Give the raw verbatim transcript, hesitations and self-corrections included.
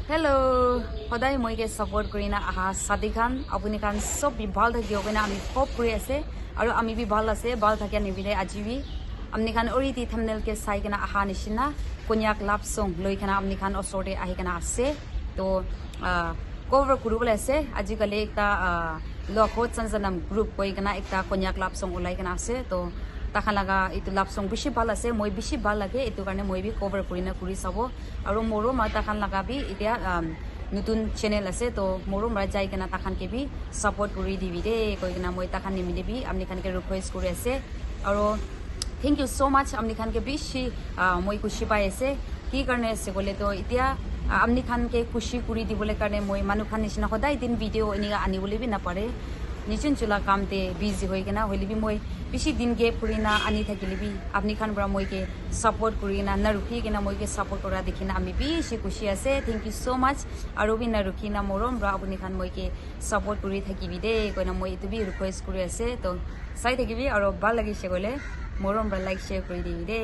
Hello, hodai moi ke support kurina aha sadi khan, apuni khan sob bi bhal thakibo koina ami hope kuri ase, aru ami bi bhal ase, bhal thakia nibile aji bi. Amni khan already thumbnail ke sai kena aha nishina, Konyak love song loi kena amni khan osor te ahi kena ase. To, ah, cover kuribole ase, aji kali ekta, ah, Lokho Chanjanam group koi kena ekta Konyak love song ulai kena ase. To, takhan laga itu love song bishi bhal ase, moi bishi bhal lage, itu karne moi bi cover kurina kuri sabo. Aru morom aru takhan laga bi itia, um, nutun channel ase, to morom para jai kena takhan ke bi support kuri dibi de, koi kena moi takhan nimite bi amni khan ke request kuri ase. Aru thank you so much, amni khan ke bishi, ah, moi khushi pai ase. Ki karne ase koile to itia, ah, amni khan ke khushi kuri dibole karne moi manu khan nishina hodai din video enika ani bole bi napare. Nijun chula kam te busy hoi kena hoile bi moi bishi din gap kurina ani thakile bi apni khan para moi ke support kurina na rukhi kena moi ke support kura dikhina ami bishi khushi ase. Thank you so much. Aru bi na rukhi na morom para apni khan moi ke support kuri thakibi de koina moi itu bi request kuri ase. To sai thakibi aru bhal lagise koile morom para like share kuri dibi de.